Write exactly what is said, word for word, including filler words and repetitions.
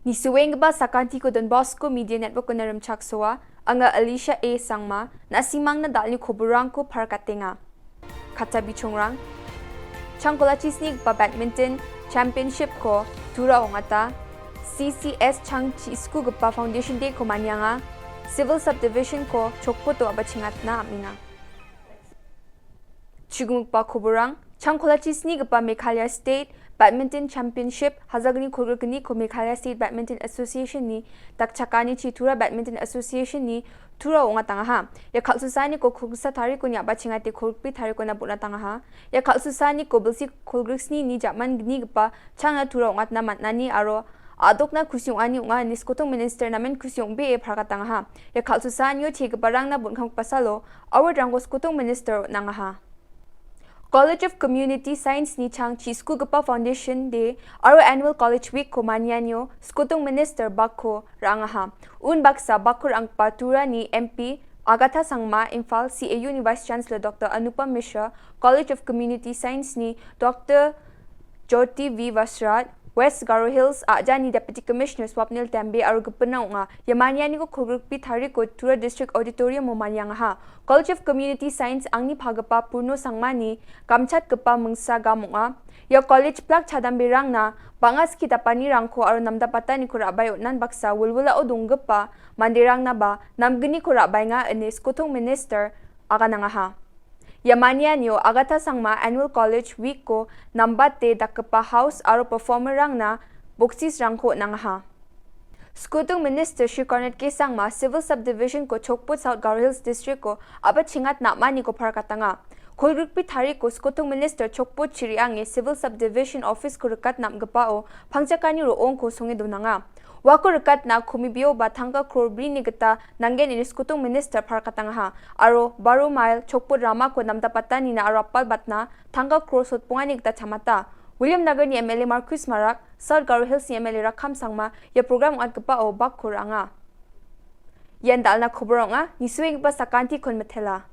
Nisuenggipa sakantiko Don Bosco Media Network-ona rimchaksoa, anga Alicia A Sangma, na·simangna dal·ni koborangko parkatenga. Katta bichongrang. Changkolachi snigipa badminton championship-ko tura ong·ata. C C S chang chiskugipa Foundation Day-ko manianga. Civil Subdivision-ko chokpoto a·bachengatna am·enga. Chigumgipa koborang, Changkolachi snigipa Meghalaya State Badminton Championship, hajalgni kolgrikgniko Meghalaya State Badminton Association-ni dakchakani chi Tura Badminton Association-ni tura ong·atangaha. Ia kal·susaaniko kolgriksa tarikoni a·bachengate kolgrikbri tarikona bon·atangaha. Ia kal·susaaniko bilsi kolgriksnini ja·mangnigipa changna tura ong·atna man·ani aro a·dokna kusi ong·ani ong·a ine skotong minister namen kusi ong·bee parkatangaha. Ia kal·susaanio chegiparangna bon·kamgipa salo award-rangko skotong minister on·angaha. College of Community Science-ni chang chiskugipa Foundation Day aro Annual College Week-ko manianio skotong minister bakko ra·angaha. Unbaksa bakko ra·anggipa Turani M P Agatha Sangma, Imphal C A U-ni Vice Chancellor Doctor Anupam Mishra, College of Community Science-ni Doctor Jyoti V Vasrat, West Garo Hills a·jani Deputy Commissioner Swapnil Tembe aro gipinrang ong·a. Ia manianiko kolgrikbri tariko Tura District Auditorium-o maniangaha. College of Community Science angni pagipa Purno Sangmani gamchatgipa mingsa gam ong·a. Ia college plak chadamberangna bang·a skie dapanirangko aro namdapataniko ra·bae on·an baksa wilwilao donggipa manderangnaba namgniko ra·baenga ine skotong minister aganangaha. Ia manianio Agatha Sangma Annual College Week-ko nambate dakgipa house aro performer-rangna boksisrangko on·angaha. Skotong Minister Shri Conrad K Sangma Civil Subdivision-ko Chokpot South Garo Hills District-ko a·bachengatna am·aniko parkatanga. Kolgrikbri tariko Skotong Minister Chokpot Chiriange Civil Subdivision Office-ko rikatna am·gipao pangchakani ro·ongko songe donanga. Uako rikatna komibioba tangka kror brini gita nanggen ine skotong minister parkatangaha aro baro mail Chokpot ramako namdapatanina aro apalbatna tangka kror sotbongani gita chamata. Williamnagar-ni M L A Marcus Marak, South Garo Hills-ni M L A Rakham Sangma ia program ong·atgipao bakko ra·anga. Ian dal·na koborang ong·a, nisuenggipa sakantikon mitela.